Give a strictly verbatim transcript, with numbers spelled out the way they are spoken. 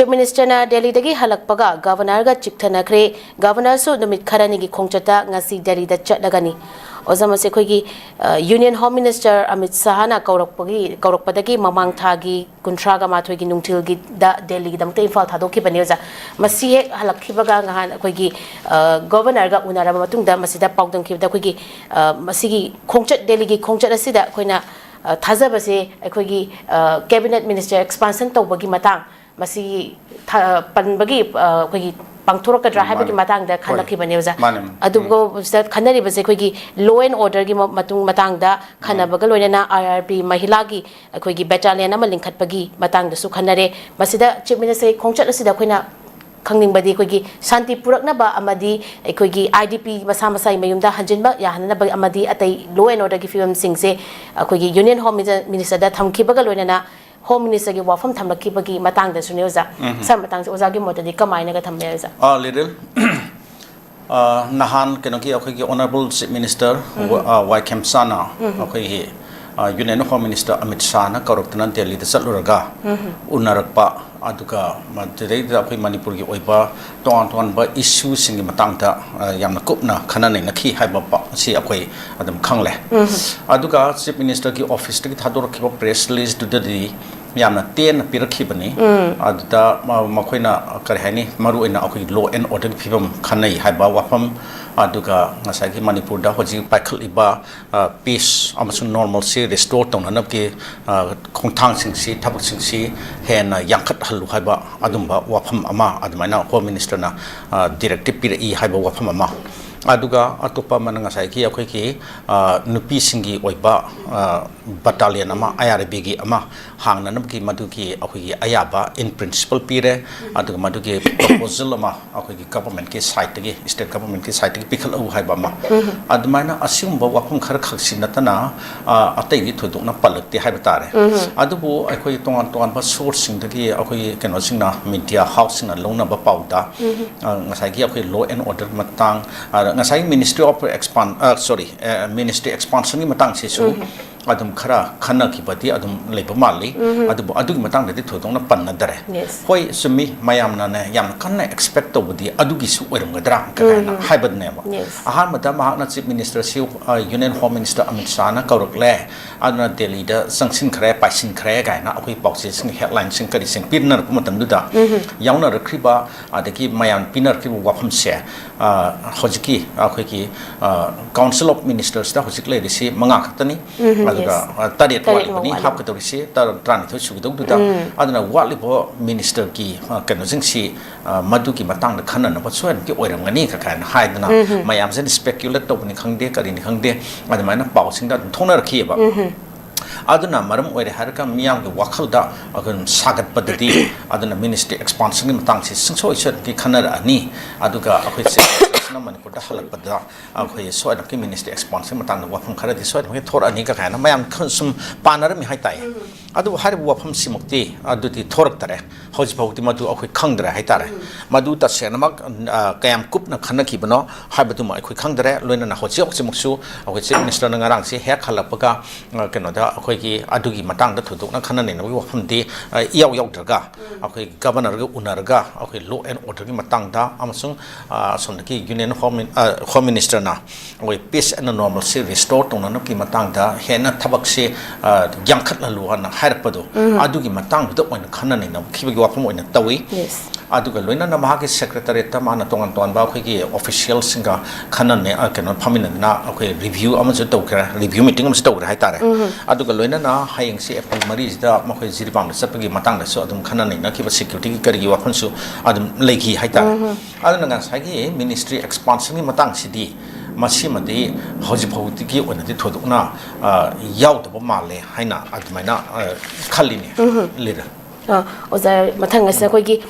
Chief ꯃꯤꯅꯤꯁꯇꯔꯅ ꯗꯦꯜꯂꯤꯗꯒꯤ ꯍꯜꯂꯛꯄꯒ ꯒꯕꯔꯅꯔꯒ ꯆꯤꯛꯊꯅꯈ꯭ꯔꯦ꯫ ꯒꯕꯔꯅꯔꯁꯨ ꯅꯨꯃꯤꯠ ꯈꯔꯅꯤꯒꯤ ꯈꯣꯡꯆꯠꯇ ꯉꯁꯤ ꯗꯦꯜꯂꯤꯗ ꯆꯠꯂꯒꯅꯤ꯫ ꯑꯣꯖꯥ, ꯃꯁꯤ ꯑꯩꯈꯣꯏꯒꯤ, ꯑ, ꯌꯨꯅꯤꯌꯟ ꯍꯣꯝ ꯃꯤꯅꯤꯁꯇꯔ ꯑꯃꯤꯠ ꯁꯥꯍꯅ ꯀꯧꯔꯛꯄꯒꯤ, ꯀꯧꯔꯛꯄꯗꯒꯤ ꯃꯃꯥꯡ ꯊꯥꯒꯤ ꯀꯨꯟꯊ꯭ꯔꯥꯒ ꯃꯥꯊꯣꯏꯒꯤ ꯅꯨꯡꯊꯤꯜꯒꯤꯗ ꯗꯦꯜꯂꯤꯒꯤꯗꯃꯛꯇ ꯏꯝꯐꯥꯜ ꯊꯥꯗꯣꯛꯈꯤꯕꯅꯦ, ꯑꯣꯖꯥ꯫ ꯃꯁꯤ ꯍꯦꯛ ꯍꯜꯂꯛꯈꯤꯕꯒ ꯉꯍꯥꯟ ꯑꯩꯈꯣꯏꯒꯤ, ꯑ, ꯒꯕꯔꯅꯔꯒ ꯎꯅꯔꯕ ꯃꯇꯨꯡꯗ ꯃꯁꯤꯗ ꯄꯥꯎꯗꯝꯈꯤꯕꯗ ꯑꯩꯈꯣꯏꯒꯤ, ꯑ, ꯃꯁꯤꯒꯤ ꯈꯣꯡꯆꯠ, ꯗꯦꯜꯂꯤꯒꯤ ꯈꯣꯡꯆꯠ ꯑꯁꯤꯗ ꯑꯩꯈꯣꯏꯅ, ꯑ, ꯊꯥꯖꯕꯁꯦ ꯑꯩꯈꯣꯏꯒꯤ, ꯑ, ꯀꯦꯕꯤꯅꯦꯠ ꯃꯤꯅꯤꯁꯇꯔ ꯑꯦꯛꯁꯄꯥꯟꯁꯟ ꯇꯧꯕꯒꯤ ꯃꯇꯥꯡ, ꯃꯁꯤꯒꯤ ꯊ-, ꯄꯟꯕꯒꯤ, ꯑ, ꯑꯩꯈꯣꯏꯒꯤ ꯄꯥꯡꯊꯣꯔꯛꯀꯗ꯭ꯔꯥ ꯍꯥꯏꯕꯒꯤ ꯃꯥꯅꯦ꯫ ꯃꯇꯥꯡꯗ ꯍꯣꯏ꯫ ꯈꯟꯅꯈꯤꯕꯅꯦ, ꯑꯣꯖꯥ꯫ ꯃꯥꯅꯦ, ꯃꯥꯅꯦ꯫ ꯑꯗꯨꯒ ꯎꯝ꯫ ꯁꯤꯗ ꯈꯟꯅꯔꯤꯕꯁꯦ ꯑꯩꯈꯣꯏꯒꯤ law and orderꯒꯤ ꯃ-, ꯃꯇꯨꯡ ꯃꯇꯥꯡꯗ ꯎꯝ꯫ ꯈꯟꯅꯕꯒ ꯂꯣꯏꯅꯅ IRB ꯃꯍꯤꯂꯥꯒꯤ ꯑꯩꯈꯣꯏꯒꯤ battalion ꯑꯃ ꯂꯤꯡꯈꯠꯄꯒꯤ ꯃꯇꯥꯡꯗꯁꯨ ꯈꯟꯅꯔꯦ꯫ ꯃꯁꯤꯗ ꯆꯤꯐ ꯃꯤꯅꯤꯁꯇꯔꯒꯤ ꯈꯣꯡꯆꯠ ꯑꯁꯤꯗ ꯑꯩꯈꯣꯏꯅ ꯈꯪꯅꯤꯡꯕꯗꯤ ꯑꯩꯈꯣꯏꯒꯤ ꯁꯥꯟꯇꯤ ꯄꯨꯔꯛꯅꯕ ꯑꯃꯗꯤ ꯑꯩꯈꯣꯏꯒꯤ IDP ꯃꯁꯥ ꯃꯁꯥꯒꯤ ꯃꯌꯨꯝꯗ ꯍꯟꯖꯤꯟꯕ ꯌꯥꯍꯟꯅꯕ ꯑꯃꯗꯤ ꯑꯇꯩ law and orderꯒꯤ ꯐꯤꯕꯝꯁꯤꯡꯁꯦ ꯑꯩꯈꯣꯏꯒꯤ ꯌꯨꯅꯤꯌꯟ ꯍꯣꯝ ꯃꯤꯅꯤ-, ꯃꯤꯅꯤꯁꯇꯔꯗ ꯊꯝꯈꯤꯕꯒ ꯂꯣꯏꯅꯅ ꯍꯣꯝ ꯃꯤꯅꯤꯁꯇꯔꯒꯤ ꯋꯥꯐꯝ ꯊꯝꯂꯛꯈꯤꯕꯒꯤ ꯃꯇꯥꯡꯗꯁꯨꯅꯦ, ꯑꯣꯖꯥ꯫ ꯎꯝ꯫ ꯁꯥꯔ, ꯃꯇꯥꯡꯁꯦ ꯑꯣꯖꯥꯒꯤ ꯃꯣꯠꯇꯗꯤ ꯀꯃꯥꯏꯅꯒ ꯊꯝꯕ ꯌꯥꯏ, ꯑꯣꯖꯥ? ꯑ, ꯂꯤꯔꯤꯜ, ꯑ, ꯅꯍꯥꯟ ꯀꯩꯅꯣꯒꯤ ꯑꯩꯈꯣꯏꯒꯤ honourable chief minister ꯎꯝ꯫ ꯋꯥ-, ꯑ, ꯋꯥꯏ ꯈꯦꯝꯁꯥꯅ ꯎꯝ꯫ ꯑꯩꯈꯣꯏꯒꯤ, ꯑ, ꯌꯨꯅꯤꯌꯟ ꯍꯣꯝ ꯃꯤꯅꯤꯁꯇꯔ ꯑꯃꯤꯠ ꯁꯥꯍꯅ ꯀꯧꯔꯛꯇꯨꯅ ꯗꯦꯜꯂꯤꯗ ꯆꯠꯂꯨꯔꯒ ꯎꯝ꯫ ꯎꯅꯔꯛꯄ, ꯑꯗꯨꯒ ꯃꯗꯨꯗꯩꯗ ꯑꯩꯈꯣꯏ ꯃꯅꯤꯄꯨꯔꯒꯤ ꯑꯣꯏꯕ ꯇꯣꯉꯥꯟ ꯇꯣꯉꯥꯟꯕ ꯏꯁꯨꯁꯤꯡꯒꯤ ꯃꯇꯥꯡꯗ, ꯑ, ꯌꯥꯝꯅ ꯀꯨꯞꯅ ꯈꯟꯅ ꯅꯩꯅꯈꯤ ꯍꯥꯏꯕ ꯄꯥꯎ ꯑꯁꯤ ꯑꯩꯈꯣꯏ ꯑꯗꯨꯝ ꯈꯪꯂꯦ꯫ ꯎꯝ꯫ ꯑꯗꯨꯒ ꯆꯤꯐ ꯃꯤꯅꯤꯁꯇꯔꯒꯤ ꯑꯣꯐꯤꯁꯇꯒꯤ ꯊꯥꯗꯣꯔꯛꯈꯤꯕ ꯄ꯭ꯔꯦꯁ ꯔꯤꯂꯤꯖꯇꯨꯗꯗꯤ ꯌꯥꯝꯅ ꯇꯦꯟꯅ ꯄꯤꯔꯛꯈꯤꯕꯅꯤ꯫ ꯎꯝ꯫ ꯑꯗꯨꯗ ꯃ-, ꯃꯈꯣꯏꯅ, ꯀꯔꯤ ꯍꯥꯏꯅꯤ, ꯃꯔꯨꯑꯣꯏꯅ ꯑꯩꯈꯣꯏꯒꯤ law and orderꯒꯤ ꯐꯤꯕꯝ ꯈꯟꯅꯩ ꯍꯥꯏꯕ ꯋꯥꯐꯝ, ꯑꯗꯨꯒ ꯉꯁꯥꯏꯒꯤ ꯃꯅꯤꯄꯨꯔꯗ ꯍꯧꯖꯤꯛ ꯄꯥꯏꯈꯠꯂꯤꯕ, ꯑ, peace ꯑꯃꯁꯨꯡ normalcy restore ꯇꯧꯅꯅꯕꯒꯤ, ꯑ, ꯈꯣꯡꯊꯥꯡꯁꯤꯡꯁꯤ, ꯊꯕꯛꯁꯤꯡꯁꯤ ꯍꯦꯟꯅ ꯌꯥꯡꯈꯠꯍꯜꯂꯨ ꯍꯥꯏꯕ ꯑꯗꯨꯝꯕ ꯋꯥꯐꯝ ꯑꯃ ꯑꯗꯨꯃꯥꯏꯅ ꯍꯣꯝ ꯃꯤꯅꯤꯁꯇꯔꯅ, ꯑ, directive ꯄꯤꯔꯛꯏ ꯍꯥꯏꯕ ꯋꯥꯐꯝ ꯑꯃ꯫ ꯑꯗꯨꯒ ꯑꯇꯣꯞꯄ ꯑꯃꯅ ꯉꯁꯥꯏꯒꯤ ꯑꯩꯈꯣꯏꯒꯤ, ꯑ, ꯅꯨꯄꯤꯁꯤꯡꯒꯤ ꯑꯣꯏꯕ, ꯑ, battalion ꯑꯃ, IRBꯒꯤ ꯑꯃ ꯍꯥꯡꯅꯅꯕꯒꯤ ꯃꯗꯨꯒꯤ ꯑꯩꯈꯣꯏꯒꯤ ꯑꯌꯥꯕ in principle ꯄꯤꯔꯦ꯫ ꯑꯗꯨꯒ ꯃꯗꯨꯒꯤ proposal ꯑꯃ ꯑꯩꯈꯣꯏꯒꯤ governmentꯀꯤ sideꯇꯒꯤ, state governmentꯀꯤ sideꯇꯒꯤ ꯄꯤꯈꯠꯂꯛꯎ ꯍꯥꯏꯕ ꯑꯃ꯫ ꯎꯝ꯫ ꯑꯗꯨꯃꯥꯏꯅ ꯑꯁꯤꯒꯨꯝꯕ ꯋꯥꯐꯝ ꯈꯔ ꯈꯛꯁꯤ ꯅꯠꯇꯅ, ꯑ, ꯑꯇꯩꯗꯤ ꯊꯣꯏꯗꯣꯛꯅ ꯄꯜꯂꯛꯇꯦ ꯍꯥꯏꯕ ꯇꯥꯔꯦ꯫ ꯎꯝ꯫ ꯑꯗꯨꯕꯨ ꯑꯩꯈꯣꯏ ꯇꯣꯉꯥꯟ ꯇꯣꯉꯥꯟꯕ sourceꯁꯤꯡꯗꯒꯤ ꯑꯩꯈꯣꯏꯒꯤ ꯀꯩꯅꯣꯁꯤꯡꯅ, media houseꯁꯤꯡꯅ ꯂꯧꯅꯕ ꯄꯥꯎꯗ, ꯎꯝ꯫ ꯑ, ꯉꯁꯥꯏꯒꯤ ꯑꯩꯈꯣꯏ law and order ꯃꯇꯥꯡ, ꯑ, ꯉꯁꯥꯏꯒꯤ Ministry of Expan-, ꯑ, sorry, ꯑ, ministry expansionꯒꯤ ꯃꯇꯥꯡꯁꯤꯁꯨ ꯎꯝ꯫ ꯑꯗꯨꯝ ꯈꯔ ꯈꯟꯅꯈꯤꯕꯗꯤ ꯑꯗꯨꯝ ꯂꯩꯕ ꯃꯥꯜꯂꯤ꯫ ꯑꯗꯨꯕꯨ ꯑꯗꯨꯒꯤ ꯃꯇꯥꯡꯗꯗꯤ ꯊꯣꯏꯗꯣꯛꯅ ꯄꯟꯅꯗꯔꯦ꯫ Yes. ꯍꯣꯏ, ꯆꯨꯝꯃꯤ, ꯃꯌꯥꯝꯅꯅꯦ ꯌꯥꯝꯅ ꯀꯟꯅ expect ꯇꯧꯕꯗꯤ ꯑꯗꯨꯒꯤꯁꯨ ꯑꯣꯏꯔꯝꯒꯗ꯭ꯔꯥ ꯀꯥꯏꯅ ꯎꯝ꯫ ꯍꯥꯏꯕꯗꯨꯅꯦꯕ꯫ Yes. ꯑꯍꯥꯟꯕꯗ ꯃꯍꯥꯛꯅ Chief Minister ꯁꯤ, ꯑ, Union Home Minister ꯑꯃꯤꯠ ꯁꯥꯍꯅ ꯀꯧꯔꯛꯂꯦ, ꯑꯗꯨꯅ ꯗꯦꯜꯂꯤꯗ ꯆꯪꯁꯤꯟꯈ꯭ꯔꯦ, ꯄꯥꯏꯁꯤꯟꯈ꯭ꯔꯦ ꯀꯥꯏꯅ ꯑꯩꯈꯣꯏ ꯄꯥꯎꯆꯦꯁꯤꯡ, headline ꯁꯤꯡ ꯀꯔꯤꯁꯤꯡ ꯄꯤꯅꯔꯛꯄ ꯃꯇꯝꯗꯨꯗ ꯎꯝ꯫ ꯌꯥꯎꯅꯔꯛꯈ꯭ꯔꯤꯕ, ꯑꯗꯒꯤ ꯃꯌꯥꯝ ꯄꯤꯅꯔꯛꯈꯤꯕ ꯋꯥꯐꯝꯁꯦ, ꯑ, ꯍꯧꯖꯤꯛꯀꯤ ꯑꯩꯈꯣꯏꯒꯤ, ꯑ, Council of Ministers ꯇ ꯍꯧꯖꯤꯛ ꯂꯩꯔꯤꯁꯤ ꯃꯉꯥ ꯈꯛꯇꯅꯤ꯫ ꯎꯝ, ꯑꯗꯨꯒ, yes. ꯑ, ꯇꯔꯦꯠ ꯇꯔꯦꯠ ꯋꯥꯠꯂꯤꯕꯅꯤ ꯋꯥꯠꯂꯤ꯫ ꯍꯥꯞꯀꯗꯧꯔꯤꯁꯤ, ꯇꯔꯥ-, ꯇꯔꯥꯅꯤꯊꯣꯏ ꯁꯨꯒꯗꯧꯗꯨꯗ꯫ ꯎꯝ꯫ ꯑꯗꯨꯅ ꯋꯥꯠꯂꯤꯕ minister ꯒꯤ, ꯑ, ꯀꯩꯅꯣꯁꯤꯡꯁꯤ, ꯑ, ꯃꯗꯨꯒꯤ ꯃꯇꯥꯡꯗ ꯈꯟꯅꯅꯕ ꯁꯣꯏꯗꯅꯀꯤ ꯑꯣꯏꯔꯝꯒꯅꯤ ꯀ-, ꯀꯥꯏꯅ ꯍꯥꯏꯗꯅ ꯎꯝ꯫ ꯃꯌꯥꯝꯁꯤꯅ speculate ꯇꯧꯕꯅꯤ ꯈꯪꯗꯦ, ꯀꯔꯤꯅꯤ ꯈꯪꯗꯦ, ꯑꯗꯨꯃꯥꯏꯅ ꯄꯥꯎꯁꯤꯡꯗ ꯑꯗꯨꯝ ꯊꯣꯛꯅꯔꯛꯈꯤꯑꯕ꯫ ꯎꯝ꯫ ꯑꯗꯨꯅ ꯃꯔꯝ ꯑꯣꯏꯔꯦ ꯍꯥꯏꯔꯒ ꯃꯤꯌꯥꯝꯒꯤ ꯋꯥꯈꯜꯗ ꯑꯗꯨꯝ ꯁꯥꯒꯠꯄꯗꯗꯤ, ꯑꯗꯨꯅ ministry expansion ꯒꯤ ꯃꯇꯥꯡꯁꯤ ꯁꯨꯡꯁꯣꯏ ꯁꯣꯏꯗꯅꯀꯤ ꯈꯟꯅꯔꯛꯑꯅꯤ꯫ ꯑꯗꯨꯒ ꯑꯩꯈꯣꯏ Chief Minister ꯁꯤꯅ ꯃꯅꯤꯄꯨꯔꯗ ꯍꯜꯂꯛꯄꯗ ꯑꯩꯈꯣꯏ ꯁꯣꯏꯗꯅꯀꯤ ministry expansion ꯒꯤ ꯃꯇꯥꯡꯗ ꯋꯥꯐꯝ ꯈꯔꯗꯤ ꯁꯣꯏꯗꯅꯀꯤ ꯊꯣꯔꯛꯑꯅꯤ ꯀ-, ꯀꯥꯏꯅ ꯃꯌꯥꯝ ꯈꯔ ꯁꯨꯝ ꯄꯥꯅꯔꯝꯃꯤ ꯍꯥꯏꯇꯥꯏ꯫ ꯎꯝ꯫ ꯑꯗꯨꯕꯨ ꯍꯥꯏꯔꯤꯕ ꯋꯥꯐꯝꯁꯤꯃꯛꯇꯤ ꯑꯗꯨꯗꯤ ꯊꯣꯔꯛꯇꯔꯦ꯫ ꯍꯧꯖꯤꯛ ꯐꯥꯎꯗꯤ ꯃꯗꯨ ꯑꯩꯈꯣꯏ ꯈꯪꯗ꯭ꯔꯦ ꯍꯥꯏꯇꯥꯔꯦ꯫ ꯎꯝ꯫ ꯃꯗꯨ ꯇꯁꯦꯡꯅꯃꯛ, ꯑ, ꯀꯌꯥꯝ ꯀꯨꯞꯅ ꯈꯟꯅꯈꯤꯕꯅꯣ ꯍꯥꯏꯕꯗꯨꯃ ꯑꯩꯈꯣꯏ ꯈꯪꯗ꯭ꯔꯦ꯫ ꯂꯣꯏꯅꯅ ꯍꯧꯖꯤꯛ ꯍꯧꯖꯤꯛꯃꯛꯁꯨ ꯑꯩꯈꯣꯏ Chief Minister ꯅ ꯉꯔꯥꯡꯁꯤ ꯍꯦꯛ ꯍꯜꯂꯛꯄꯒ, ꯑ, ꯀꯩꯅꯣꯗ ꯑꯩꯈꯣꯏꯒꯤ ꯑꯗꯨꯒꯤ ꯃꯇꯥꯡꯗ ꯊꯣꯏꯗꯣꯛꯅ ꯈꯟꯅ ꯅꯩꯅꯕꯒꯤ ꯋꯥꯐꯝꯗꯤ, ꯑ, ꯏꯌꯥꯎ ꯌꯥꯎꯗ꯭ꯔꯒ, ꯎꯝ꯫ ꯑꯩꯈꯣꯏ Governor ꯒ ꯎꯅꯔꯒ ꯑꯩꯈꯣꯏ law and order ꯒꯤ ꯃꯇꯥꯡꯗ ꯑꯃꯁꯨꯡ, ꯑ, ꯑꯁꯣꯝꯗꯒꯤ Union Home Min-, ꯑ, Home Minister ꯅ ꯑꯩꯈꯣꯏ peace and normalcy restore ꯇꯧꯅꯅꯕꯒꯤ ꯃꯇꯥꯡꯗ ꯍꯦꯟꯅ ꯊꯕꯛꯁꯦ, ꯑ, ꯌꯥꯡꯈꯠꯍꯜꯂꯨ ꯍꯥꯏꯅ ꯍꯥꯏꯔꯛꯄꯗꯣ, ꯎꯝ꯫ ꯑꯗꯨꯒꯤ ꯃꯇꯥꯡꯗꯨꯗ ꯑꯣꯏꯅ ꯈꯟꯅ ꯅꯩꯅꯈꯤꯕꯒꯤ ꯋꯥꯐꯝ ꯑꯣꯏꯅ ꯇꯧꯏ꯫ Yes. ꯑꯗꯨꯒ ꯂꯣꯏꯅꯅ ꯃꯍꯥꯛꯀꯤ Secretariat ꯇ ꯃꯥꯅ ꯇꯣꯉꯥꯟ ꯇꯣꯉꯥꯟꯕ ꯑꯩꯈꯣꯏꯒꯤ official ꯁꯤꯡꯒ ꯈꯟꯅ ꯅꯩ-, ꯑ, ꯀꯩꯅꯣ, ꯐꯝꯃꯤꯟꯅꯗꯅ ꯑꯩꯈꯣꯏ review ꯑꯃꯁꯨ ꯇꯧꯈ꯭ꯔꯦ, review meeting ꯑꯃꯁꯨ ꯇꯧꯈ꯭ꯔꯦ ꯍꯥꯏꯇꯥꯔꯦ꯫ ꯎꯝ꯫ ꯑꯗꯨꯒ ꯂꯣꯏꯅꯅ ꯍꯌꯦꯡꯁꯤ April ꯃꯔꯤꯁꯤꯗ ꯃꯈꯣꯏ ꯖꯤꯔꯤꯕꯥꯝꯗ ꯆꯠꯄꯒꯤ ꯃꯇꯥꯡꯗꯁꯨ ꯑꯗꯨꯝ ꯈꯟꯅ ꯅꯩꯅꯈꯤꯕ, security ꯒꯤ ꯀꯔꯤꯒꯤ ꯋꯥꯐꯝꯁꯨ ꯑꯗꯨꯝ ꯂꯩꯈꯤ ꯍꯥꯏꯇꯥꯔꯦ꯫ ꯎꯝ꯫ ꯑꯗꯨꯅ ꯉꯁꯥꯏꯒꯤ ministry expansion ꯒꯤ ꯃꯇꯥꯡꯁꯤꯗꯤ ꯃꯁꯤꯃꯗꯤ ꯍꯧꯖꯤꯛ ꯐꯥꯎꯕꯒꯤ ꯑꯣꯏꯅꯗꯤ ꯊꯣꯏꯗꯣꯛꯅ, ꯑ, ꯌꯥꯎꯗꯕ ꯃꯥꯜꯂꯦ ꯍꯥꯏꯅ ꯑꯗꯨꯃꯥꯏꯅ, ꯑ, ꯈꯜꯂꯤꯅꯦ, ꯎꯝ꯫ Leader꯫ ꯑ, ꯑꯣꯖꯥ, ꯃꯊꯪ ꯑꯁꯤꯗ ꯑꯩꯈꯣꯏꯒꯤ